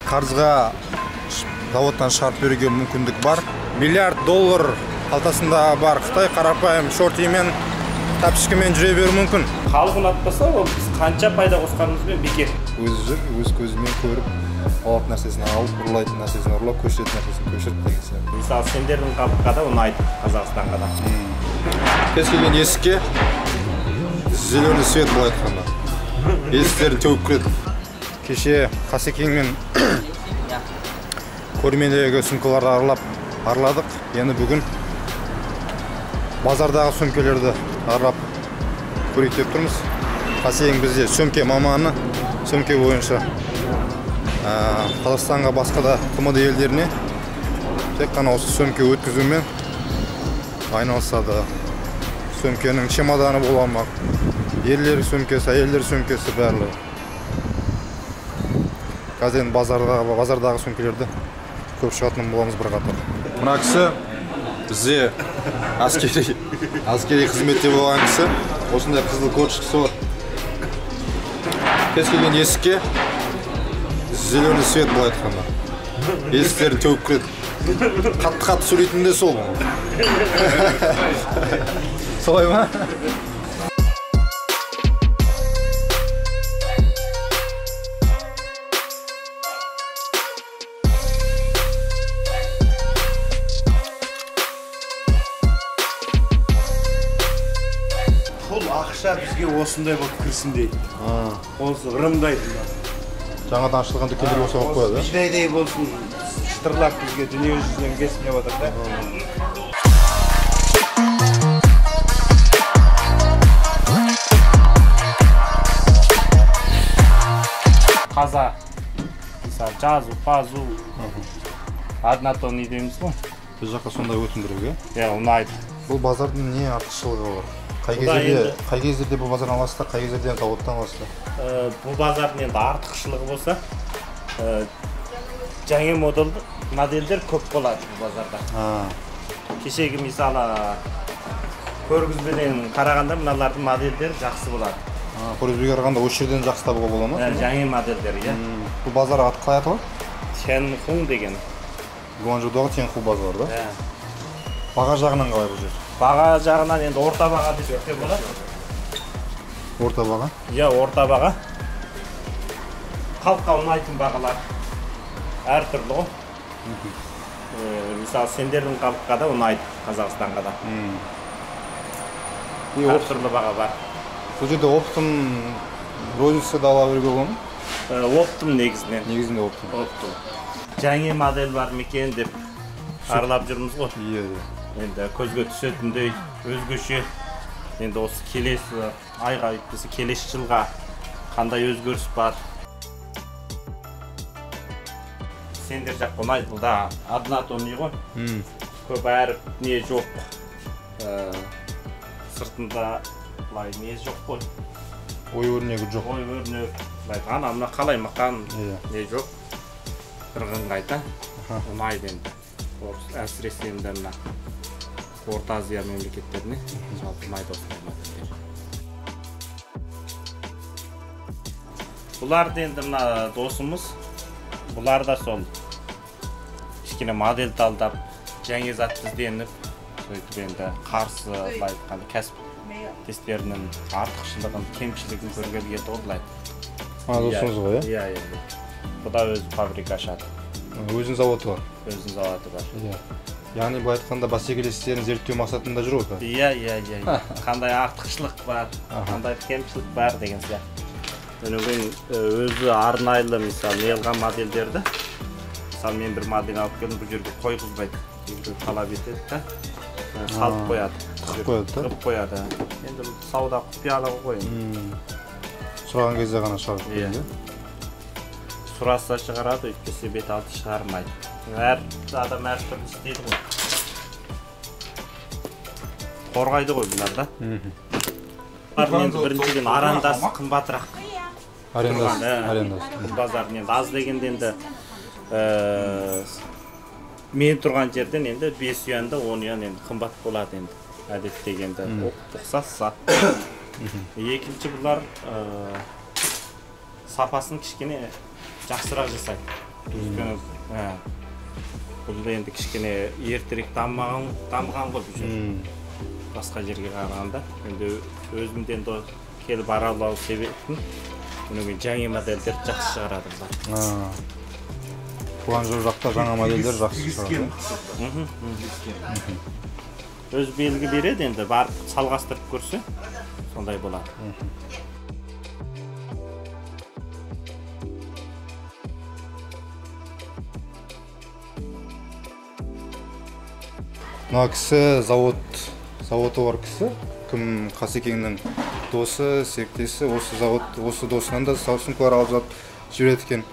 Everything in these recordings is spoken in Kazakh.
Қарызға заводтан шығарып беруге мүмкіндік бар. Миллиард доллар қалтасында бар Қытай қарапайым шортимен, тапочкамен жүре беруі мүмкін. Халық ұнатпаса, ол біз қанша пайда қосқанымызбен бекер. Өзі жүр, өз көзімен көріп, алатын нәрсесін алып, ұрлайтын нәрсесін ұрлап, көшіретін нәрсесін көшіріп деген сияқты. Мысалы, сендердің халыққа да ұнайды, Қазақстанға да. Кез келген есікке зеленый свет былай айтқанда. Есіктерін теуіп кіреді. Кеше Қасекеңмен көрмедегі сөмкелерді арладық. Енді бүгін базардағы сөмкелерді аралап көрейік деп тұрмыз. Қасекең бізде сөмке маманы, сөмке бойынша Қазақстанға, басқа да ТМД елдеріне тек қана осы сөмке өткізумен айналысады. Сөмкенің чемоданы бола ма, ерлер сөмкесі, әйелдер сөмкесі барлығы. Қазір енді базардағы сөмкелерді көп шығатын боламыз бірқатар. Мына кісі бізде әскери қызметте болған кісі, осындай қызыл корочкасы бар. Кез келген есікке зеленый свет былай айтқанда. Есіктерін теуіп кіреді. Қатты-қатты сөйлейтін де сол. Солай ма? Бұл ақша бізге осындай болып кірсін дейді. Осы ырымдайды. Жаңадан ашылған дүкендер болса болып қояды. Бидайдай болсын, шытырлап бізге дүние жүзінен келсін деп отыр да. Таза, мысалы, жазу, пазу, однотонный дейміз ғой. Біз жаққа сондай өтімдірек, иә? Иә, ұнайды. Бұл базардың не артықшылығы бар? Қай кездерде бұл базардан аласыздар, қай кездерде заводтан аласыздар? Бұл базардың енді артықшылығы болса, жаңа модельдер көп болады бұл базарда. Кешегі мысалы көргізбеден қарағанда мыналардың модельдері жақсы болады. Көргізбеге қарағанда осы жерден жақсы табуға бола ма? Жаңа модельдер, иә. Бұл базар аты қалай аталады? Тянхун деген. Гуанчжоудағы Тянху базары, да? Иә. Баға жағынан қалай бұл жер? Баға жағынан енді орта баға десек те болады. Орта баға? Иә, орта баға. Халыққа ұнайтын бағалар әртүрлі ғой. Мысалы, сендердің халыққа да ұнайды, Қазақстанға да. Әртүрлі баға бар. Бұл жерде оптом розница да ала беруге болады ма? Оптом негізінен. Негізінде оптом. Оптом. Жаңа модель бар ма екен деп аралап жүрміз ғой. Иә, иә. Енді көзге түсетіндей өзгеше. Енді осы келесі айға өйтпесе келесі жылға қандай өзгеріс бар? Сендер жаққа ұнайды, бұл да однотонный ғой. Көп әріп не жоқ. Сыртында былай не жоқ қой. Ой өрнегі жоқ. Ой өрнек. Былай ана мына қалай маған не жоқ. Бір қайта ұнайды енді. Әсіресе енді мына Орта Азия мемлекеттеріне жалпы ұнайды осындай модельдер. Бұларды енді мына досымыз, бұлар да сол кішкене модель талдап, жаңа зат ізденіп, сөйтіп енді қарсы былай айтқанда кәсіптестерінің артықшылығын, кемшілігін көргелі келді ғой былай. Досыңыз ғой, иә? Иә, иә. Бұ да өзі фабрика ашады. Өзінің заводы бар. Өзінің заводы бар. Иә. Яғни былай айтқанда бәсекелестерін зерттеу мақсатында жүр ғой. Иә, иә, иә. Қандай артықшылық бар, қандай кемшілік бар деген сияқты. Одан кейін өзі арнайлы мысалы не қылған модельдерді, мысалы мен бір модель алып келдім, бұл жерге қойғызбайды. Енді талап етеді да, салып қояды. Тығып қояды да? Тығып қояды. Енді бұл сауда құпиялығы ғой енді. Сұраған кезде ғана шығарып қояды. Сұраса шығарады, өйтпесе бет алды шығармайды. Әр адам әртүрлі істейді ғой. Қорғайды ғой бұлар да. Енді біріншіден арендасы қымбатырақ. Арендасы, арендасы. Базардың енді аз дегенде енді мен тұрған жерден енді 5 юанды 10 юан енді қымбат болады енді. Әдетте енді ұқсас зат. Екінші бұлар сапасын кішкене жақсырақ жасайды. Өйткені бұл енді кішкене ертерек дамыған ғой бұл жер. Басқа жерге қарағанда. Енді өзімден де келіп аралау себебім, одан кейін жаңа модельдер жақсы шығарады бұлар. Гуанчжоу жақта жаңа модельдер жақсы шығарады. Өз белгі береді енді, барып салғастырып көрсе, сондай болады. Мына кісі заводы бар кісі, кім Қасекеңнің досы, серіктесі, осы завод, осы досынан да сумкалар алып жатып жібереді екен.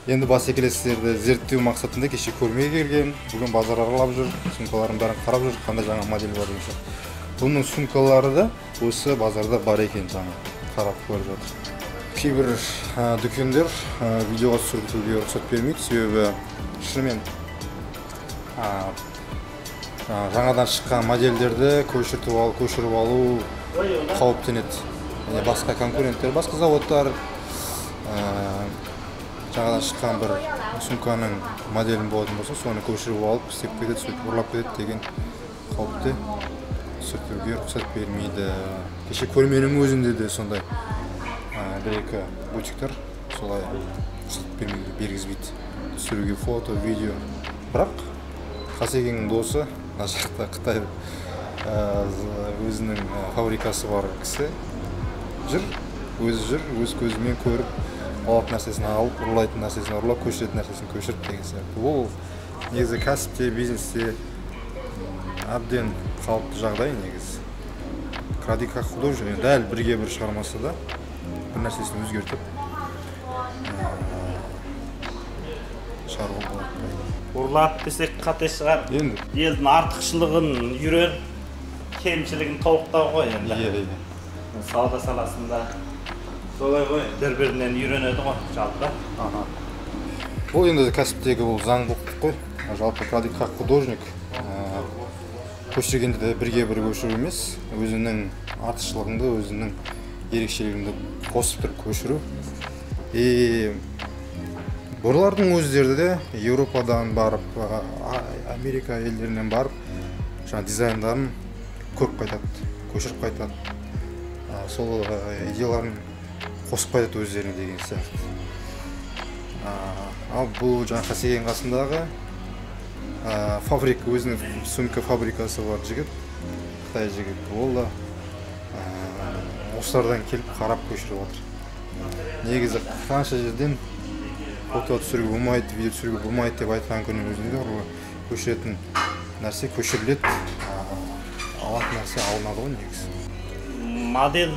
Енді бәсекелестерді зерттеу мақсатында кеше көрмеге келген, бүгін базар аралап жүр, сумкалардың бәрін қарап жүр, қандай жаңа модель бар деген сияқты. Бұның сумкалары да осы базарда бар екен, жаңа қарап көріп жатыр. Кейбір дүкендер видеоға түсіруге рұқсат бермейді, себебі шынымен жаңадан шыққан модельдерді көшіріп алу қауіптенеді. Яғни басқа конкуренттер, басқа заводтар жаңадан шыққан бір сумканың моделін болатын болса, соны көшіріп алып істеп кетеді, сөйтіп ұрлап кетеді деген қауіпте түсіртуге рұқсат бермейді. Кеше көрменің өзінде де сондай бір-екі бутиктер солай рұқсат бермейді, бергізбейді түсіруге фото, видео. Бірақ Қасекеңнің досы мына жақта Қытай өзінің фабрикасы бар кісі жүр, өзі жүр, өз көзімен көріп, алатын нәрсесін алып, ұрлайтын нәрсесін ұрлап, көшіретін нәрсесін көшіріп деген сияқты. Ол негізі кәсіпте, бизнесте әбден қалыпты жағдай негізі. Кради как художник, дәл бірге бір шығармасы да бір нәрсесін өзгертіп шығаруға болады. Ұрлап десек қате шығар. Енді елдің артықшылығын үйрен, кемшілігін толықтау ғой енді. Иә, иә. Сауда саласында солай ғой. Бір-бірінен үйренеді ғой жалпы. Бұл енді кәсіптегі бұл заңдылық қой. Жалпы кради как художник көшіргенде де бірге бір көшіру емес, өзінің артықшылығыңды, өзінің ерекшелігіңді қосып тұрып көшіру. И бұлардың өздері де Еуропадан барып, Америка елдерінен барып, жаңа дизайндарын көріп қайтады, көшіріп қайтады. Сол идеяларын қосып қайтады өздеріне деген сияқты. Ал бұл жаңа Қасекең қасындағы фабрика, өзінің сумка фабрикасы бар жігіт, қытай жігіт, ол да осылардан келіп қарап көшіріп жатыр. Негізі қанша жерден фото түсіруге болмайды, видео түсіруге болмайды деп айтқан күннің өзінде де көшіретін нәрсе көшіріледі, алатын нәрсе алынады ғой негізі. Модель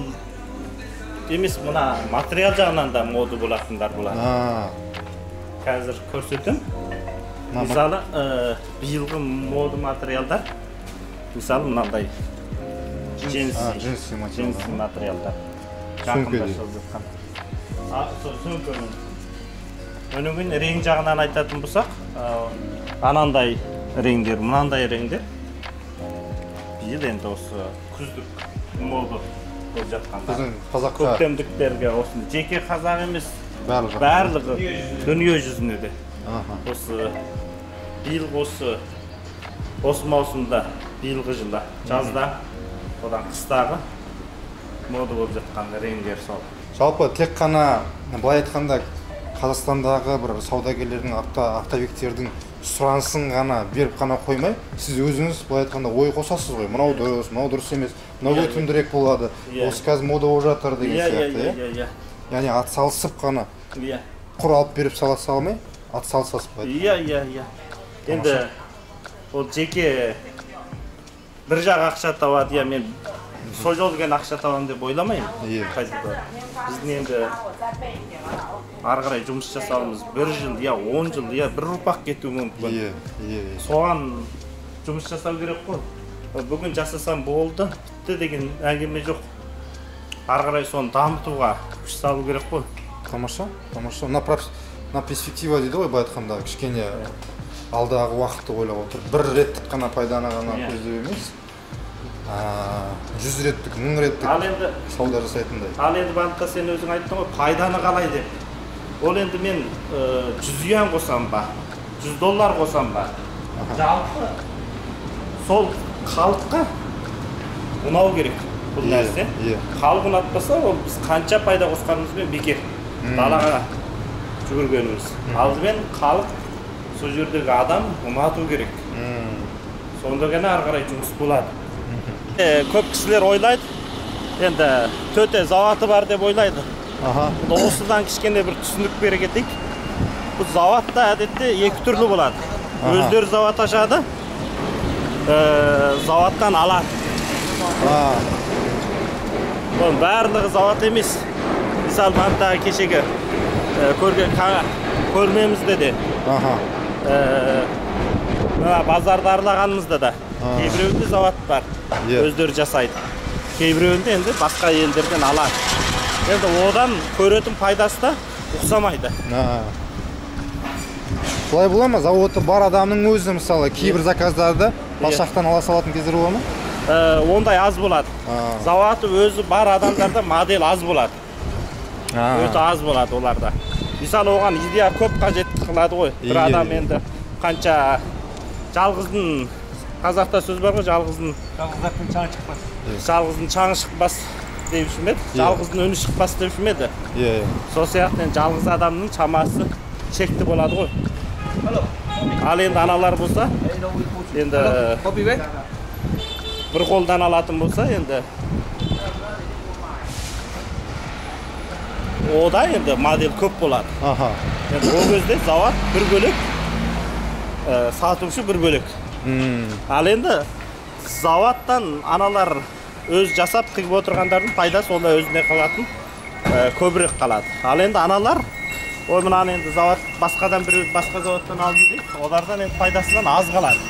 емес, мына материал жағынан да мода болатындар болады. Қазір көрсетем. Мысалы, биылғы мода материалдар, мысалы мынандай джинсы материалдар. Жақында шығып жатқан. Сөмкенің. Одан кейін рең жағынан айтатын болсақ, анандай реңдер, мынандай реңдер. Биыл енді осы күздік мода болып жатқан. Біздің қазаққа көктемдіктерге осыны жеке қазақ емес, барлығы дүние жүзіне де. Осы биылғы осы маусымда, биылғы жылда, жазда, одан қыстағы мода болып жатқан реңдер сол. Жалпы тек қана былай айтқанда Қазақстандағы бір саудагерлердің, оптовиктердің сұранысын ғана беріп қана қоймай, сіз өзіңіз былай айтқанда ой қосасыз ғой, мынау дұрыс, мынау дұрыс емес, мынау өтімдірек болады, осы қазір мода болып жатыр деген сияқты, иә? Яғни атсалысып қана, құр алып беріп сала салмай, атсалысасыз былай айтқанда. Иә, иә, иә. Енді ол жеке бір жақ ақша табады, иә, мен сол жол деген ақша табамын деп ойламаймын. Біздің енді ары қарай жұмыс жасауымыз бір жыл, я 10 жыл, я бір ұрпақ кетуі мүмкін. Соған жұмыс жасау керек қой. Бүгін жасасам болды, бітті деген әңгіме жоқ. Ары қарай соны дамытуға күш салу керек қой. Тамаша, тамаша. Мына перспектива дейді ғой, былай айтқанда, кішкене алдағы уақытты ойлап отыр. Бір реттік қана пайданы ғана көздеу емес. 100 реттік, 1000 реттік сауда жасайтындай. Ал енді банкта сен өзің айттың ғой, пайданы қалай деп. Ол енді мен 100 юан қосам ба, 100 доллар қосам ба, жалпы сол халыққа ұнау керек бұл нәрсе. Халық ұнатпаса, ол біз қанша пайда қосқанымызбен бекер далаға жүгіргеніміз. Алдымен халық, сол жердегі адам ұнату керек. Сонда ғана ары қарай жұмыс болады. Көп кісілер ойлайды, енді төте зауаты бар деп ойлайды. Осыдан кішкене бір түсінік бере кетейік. Бұл зауытта әдетте екі түрлі болады. Өздері зауыт ашады, зауыттан алады. Оның барлығы зауыт емес. Мысалы, мына кешегі көрген көрмемізде де, мына базарды аралағанымызда да кейбіреуінде зауыт бар, өздері жасайды. Кейбіреуінде енді басқа елдерден алады. Енді одан көретін пайдасы да ұқсамайды. Былай бола ма, зауыты бар адамның өзі, мысалы, кейбір заказдарды бас жақтан ала салатын кездер бола ма? Ондай аз болады. Зауыты өзі бар адамдарда модель аз болады. Өте аз болады оларда. Мысалы, оған идея көп қажет қылады ғой. Бір адам енді қанша жалғыздың, қазақта сөз бар ғой, жалғыздың жалғыздың шаңы шықпас. Жалғыздың шаңы шықпас деуші ме еді? Жалғыздың үні шықпас деуші ме еді? Сол сияқты енді жалғыз адамның шамасы шекті болады ғой. Ал енді аналар болса, енді бір қолдан алатын болса, енді ода енді модель көп болады. Енді ол кезде зауыт бір бөлек, сатушы бір бөлек. Ал енді зауыттан аналар өз жасап тігіп отырғандардың пайдасы онда өзіне қалатын, көбірек қалады. Ал енді аналар, ой, мынаны енді зауыт басқадан біреу басқа зауыттан алдым дейді, олардан енді пайдасынан аз қалады.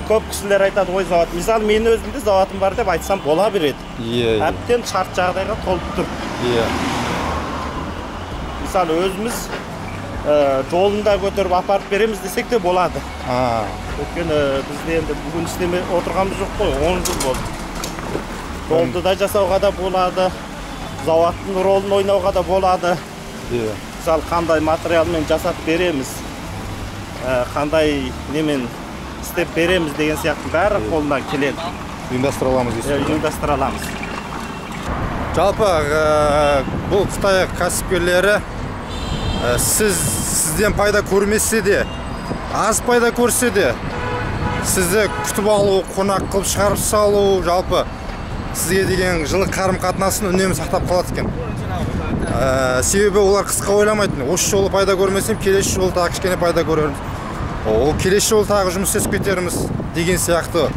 Көп кісілер айтады ғой зауыт. Мысалы, мен өзімде зауытым бар деп айтсам бола береді. Әбден шарт жағдайға толып тұр. Мысалы, өзіміз жолында көтеріп апарып береміз десек те болады. Өйткені бізде енді бүгін істемей отырғанымыз жоқ қой, 10 жыл болды. Жолды да жасауға да болады, зауыттың ролін ойнауға да болады. Мысалы, қандай материалмен жасап береміз, қандай немен істеп береміз деген сияқты бәрі қолынан келеді. Ұйымдастыра аламыз дейсіз ғой? Ұйымдастыра аламыз. Жалпы бұл Қытай кәсіпкерлері сізден пайда көрмесе де, аз пайда көрсе де, сізді күтіп алу, қонақ қылып шығарып салу, жалпы сізге деген жылы қарым-қатынасын үнемі сақтап қалады екен. Себебі олар қысқа ойламайтын. Осы жолы пайда көрмесем, келесі жолы тағы кішкене пайда көрерміз. Ол келесі жолы тағы жұмыс істеп кетерміз деген сияқты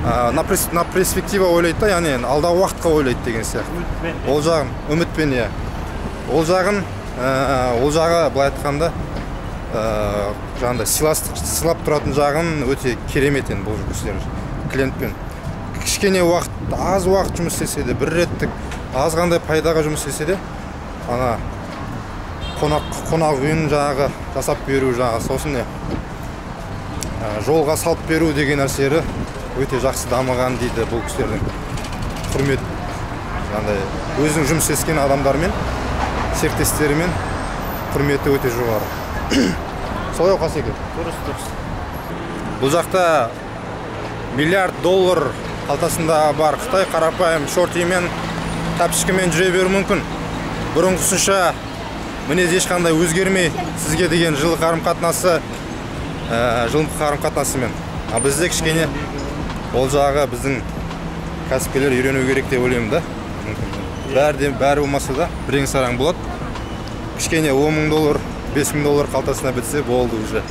на перспектива ойлайды да, яғни алдағы уақытқа ойлайды деген сияқты. Ол жағын үмітпен, иә. Ол жағын, ол жағы былай айтқанда, жаңағыдай сыйластық сыйлап тұратын жағын өте керемет енді бұл кісілер клиентпен. Кішкене уақыт, аз уақыт жұмыс істесе де, бір реттік аз қандай пайдаға жұмыс істесе де, ана қонақ үйін жаңағы жасап беру, жаңағы сосын не жолға салып беру деген нәрселері өте жақсы дамыған дейді бұл кісілердің. Құрмет, жаңағыдай өзінің жұмыс істескен адамдармен, серіктестерімен құрметі өте жоғары. Солай ғой, Қасеке? Дұрыс, дұрыс. Бұл жақта миллиард доллар қалтасында бар Қытай қарапайым шортимен, тәпішкімен жүре беруі мүмкін. Бұрынғысынша мінез ешқандай өзгермей, сізге деген жылы қарым-қатынасы, жылы қарым-қатынасымен. А бізде кішкене ол жағы біздің кәсіпкерлер үйрену керек деп ойлаймын да. Мүмкін. Бәрі болмаса да бірең сараң болады. Кішкене 10 мың доллар, 5 мың доллар қалтасына бітсе болды уже.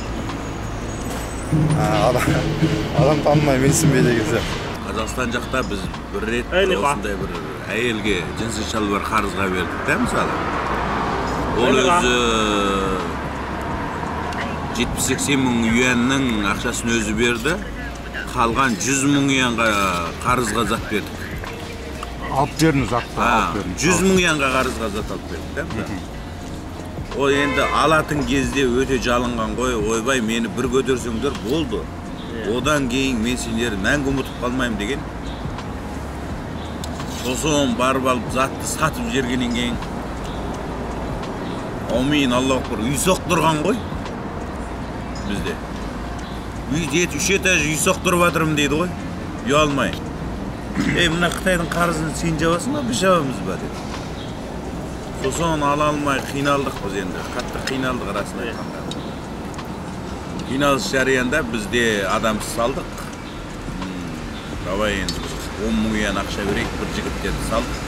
Адам танымай менсінбей деген сияқты. Қазақстан жақта біз бір рет осындай бір әйелге жынсы шалбар қарызға бердік та, мысалы. Ол өзі 70-80 мың юанның ақшасын өзі берді. Қалған 100 мың юанға қарызға зат бердік. Алып бердіңіз затты, алып бердіңіз. 100 мың юанға қарызға зат алып бердік та. Ол енді алатын кезде өте жалынған ғой, ойбай мені бір көтерсеңдер болды. Одан кейін мен сендерді мәңгі ұмытып қалмаймын деген. Сосын барып алып затты сатып жібергеннен кейін аумин, Аллах акбар, үй соқтырған ғой бізде. Үй 3 этаж үй соқтырып жатырмын дейді ғой, ұялмай. Ей, мына Қытайдың қарызын сен жабасың ба, біз жабамыз ба деп. Сосын ала алмай қиналдық біз енді, қатты қиналдық расын айтқанда. Қиналыс жариянда бізде адам салдық. Давай енді 10 мың юан ақша берейік, бір жігіттерді салдық.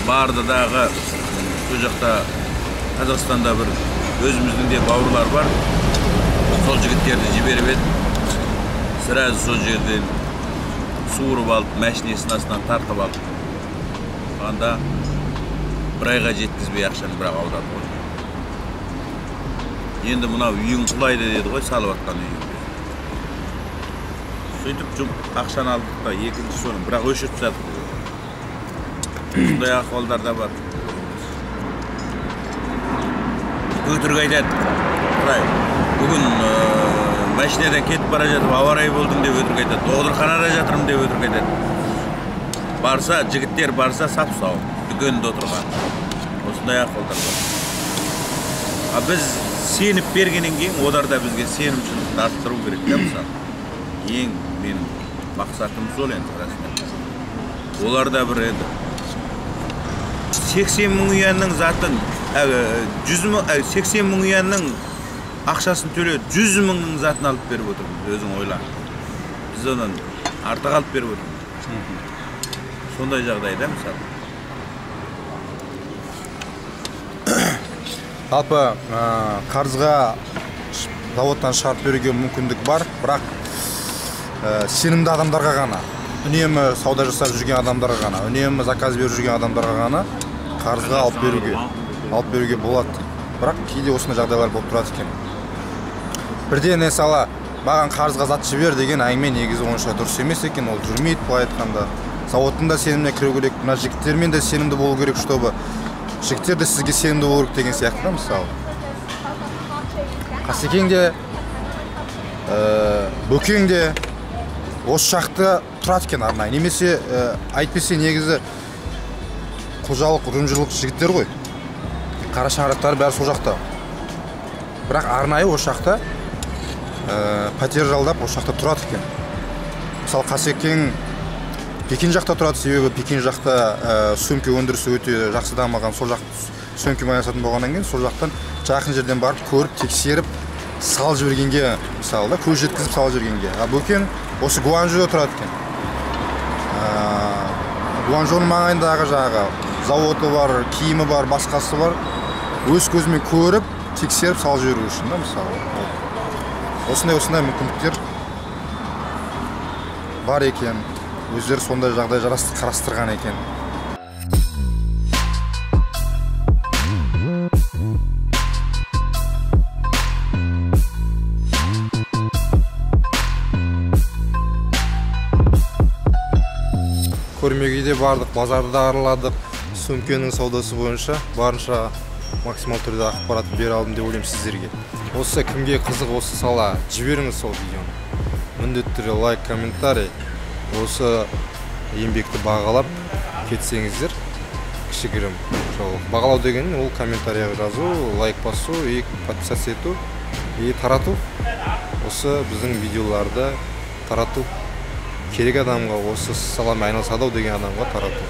Барды дағы сол жақта Қазақстанда бір өзіміздің де бауырлар бар. Сол жігіттерді жіберіп еді. Сразу сол жерден суырып алып, мәшинесінің астынан тартып алып. Анда бір айға жеткізбей ақшаны бірақ аударды ғой. Енді мынау үйің құлайды деді ғой, салып атқан үйің. Сөйтіп ақшаны алдық та, екінші соны бірақ өшіріп тастадық. Сондай ахуалдар да бар. Өтірік айтады. Құдай, бүгін машинадан кетіп бара жатып авария болдым деп өтірік айтады. Доғдырханада жатырмын деп өтірік айтады. Барса, жігіттер барса сап-сау, дүкенде отырған. Осындай ахуалдар бар. А біз сеніп бергеннен кейін олар да бізге сенімшілікті арттыру керек те мысалы. Ең менің мақсатым сол енді расында. Олар да бір енді 80 мың юанның затын, 80 мың юанның ақшасын төлеп 100 мыңның затын алып беріп отырмыз, өзің ойла. Біз одан артық алып беріп отырмыз. Сондай жағдайда мысалы. Жалпы қарызға заводтан шығарып беруге мүмкіндік бар, бірақ сенімді адамдарға ғана, үнемі сауда жасап жүрген адамдарға ғана, үнемі заказ беріп жүрген адамдарға ғана қарызға алып беруге болады. Бірақ кейде осындай жағдайлар болып тұрады екен. Бірден сала маған қарызға зат жібер деген әңгіме негізі онша дұрыс емес екен, ол жүрмейді былай айтқанда. Заводтың да сеніміне кіру керек, мына жігіттермен де сенімді болу керек, чтобы жігіттер де сізге сенімді болу керек деген сияқты да мысалы. Қасекең де, Бөкең де осы жақта тұрады екен арнайы. Немесе әйтпесе негізі қожалық, ұжымшылық жігіттер ғой. Қара шаңырақтары бәрі сол жақта. Бірақ арнайы осы жақта пәтер жалдап осы жақта тұрады екен. Мысалы Қасекең Пекин жақта тұрады, себебі Пекин жақта сөмке өндірісі өте жақсы дамыған, сол жақ сөмкемен айналысатын болғаннан кейін сол жақтан жақын жерден барып көріп, тексеріп, салып жібергенге, мысалы да, көз жеткізіп салып жібергенге. А Бөкең осы Гуанчжоуда тұрады екен. Гуанчжоуның маңайындағы жаңағы заводы бар, киімі бар, басқасы бар. Өз көзімен көріп, тексеріп салып жіберу үшін да, мысалы. Осындай мүмкіндіктер бар екен. Өздері сондай жағдай қарастырған екен. Көрмеге де бардық, базарды да араладық. Сөмкенің саудасы бойынша барынша максимал түрде ақпарат бере алдым деп ойлаймын сіздерге. Осы кімге қызық осы сала, жіберіңіз сол видеоны. Міндетті түрде лайк, комментарий. Осы еңбекті бағалап кетсеңіздер, кішігірім жол. Бағалау деген ол комментарий жазу, лайк басу, и подписаться ету, и тарату. Осы біздің видеоларды тарату. Керек адамға, осы саламен айналысады ау деген адамға тарату.